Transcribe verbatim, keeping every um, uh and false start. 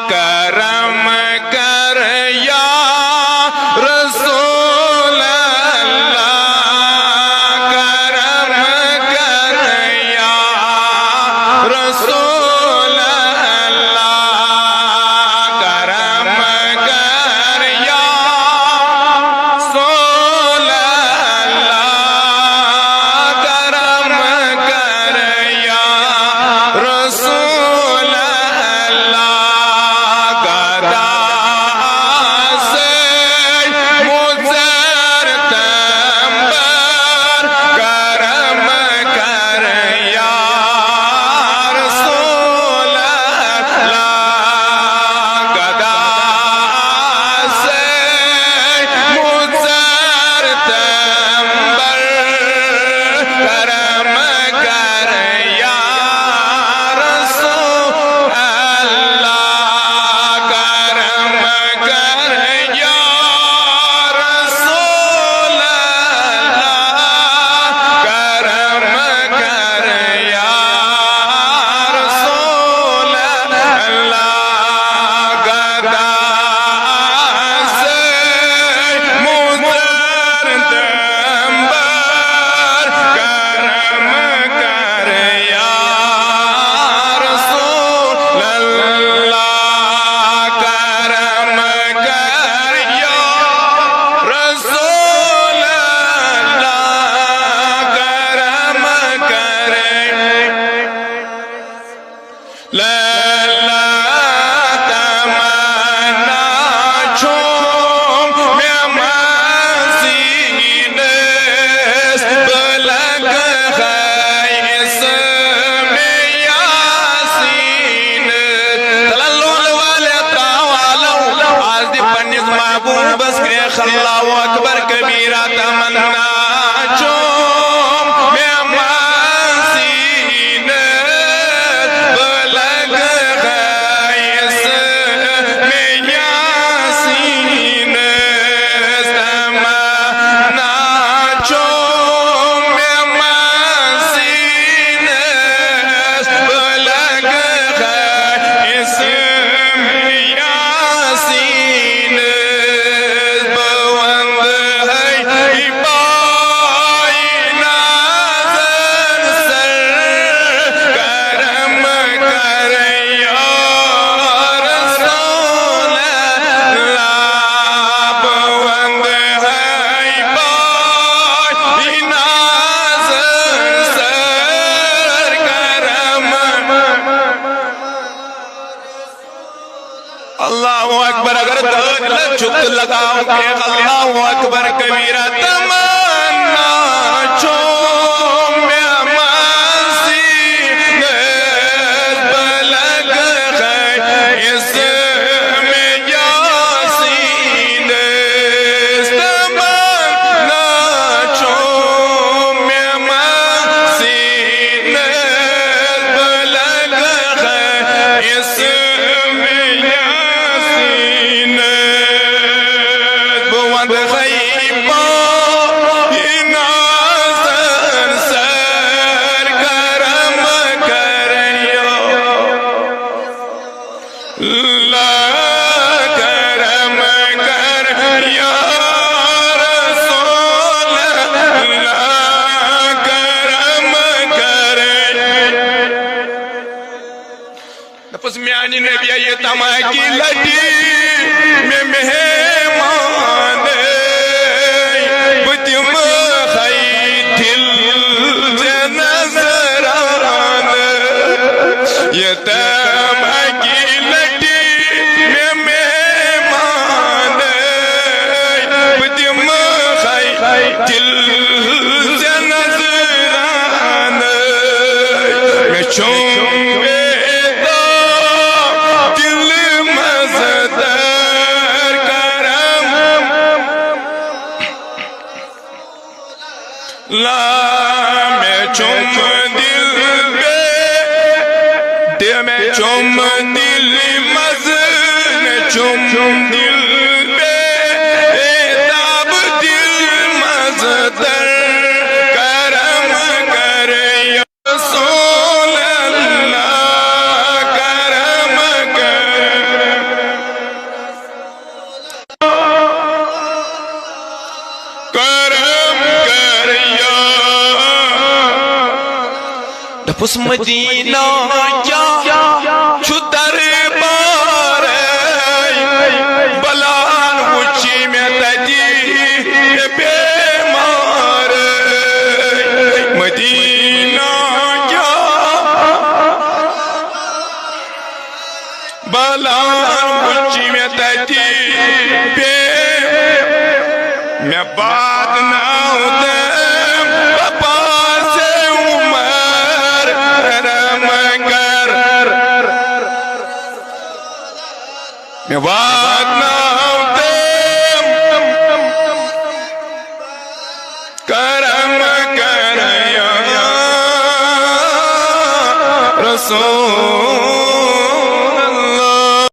کرم کر یا رسول اللہ، کرم کر یا رسول اللہ، کرم کر یا رسول اللہ، کرم کر یا رسول اللہ، گدا سے مضر تمبر، کرم کر یا رسول اللہ، گدا سے مضر تمبر، کرم کر یا رسول اللہ، کرم کر یا رسول اللہ، کرم کر یا رسول اللہ، گدا سے مضر تمبر، کرم کر یا رسول اللہ، کرم کر یا رسول اللہ، کرم کر۔ لالا تمنا چھوم مےٚ منٛز سیٖنس، بہٕ لگہٕ ہا اسمِ یاسیٖنس۔ تَلہ لولہٕ والٮ۪و ترٛاو آلو، از دِ پننِس محبوبس کرٛیکھ۔ اللہ اکبر کبیرہ۔ تمنا چھوم مےٚ منٛز سیٖنس، بہٕ لگہٕ ہا اسمِ یاسیٖنس۔ تمنا چھوم مےٚ منٛز سیٖنس، بہٕ لگہٕ ہا اسمِ یاسیٖنس۔ بہٕ ونہٕ ہے پایہِ نازن سر، کرم کر یا رسول اللہ۔ بہٕ ونہٕ ہے پایہِ نازن سر، کرم اللہ اکبر۔ اگر دٲد لگ چھُکھ تہٕ لگاو کرٛیکھ۔ اللہ اکبر کبیرہ۔ تمنا چھوم مےٚ منٛز سیٖنس، بہٕ لگہٕ ہا اسمِ یاسیٖنس۔ تمنا چھوم مےٚ منٛز سیٖنس، بہٕ لگہٕ ہا اسمِ یاسیٖنس۔ بہٕ ونہٕ ہے پایہِ نازن سر، کرم کر یا اللہ، کرم کر یا رسول اللہ، کرم کر۔ دپس میانہِ نبی، یہِ تماکی لٹی مےٚ مہمان، بہٕ دِمہٕ ہے دِل زِ نظرانہٕ۔ یہِ تماکی لٹی مےٚ مہمان، بہٕ دِمہٕ ہے دِل زِ نظرانہٕ۔ مےٚ چھُم بیدار دِلہِ منٛز در کرم۔ لا مےٚ چھُم دِل بے، دِ مےٚ چھُم دِلہِ منٛز، مےٚ چھُم دِل بے، اے تاب دِل منٛز در کرم کر یا رسول اللہ، کرم کر۔ پوٚز مدینہ کیٛاہ چھُ دربار، بلان وُچھ مےٚ تَتہِ بیمار۔ مدینہ کیٛاہ بلان وُچھ مےٚ تَتہِ بے، مےٚ واتناو تٔمۍ پاپا سے عمر، رحم کر۔ مےٚ واتناو تٔمۍ کرم کر یا رسول۔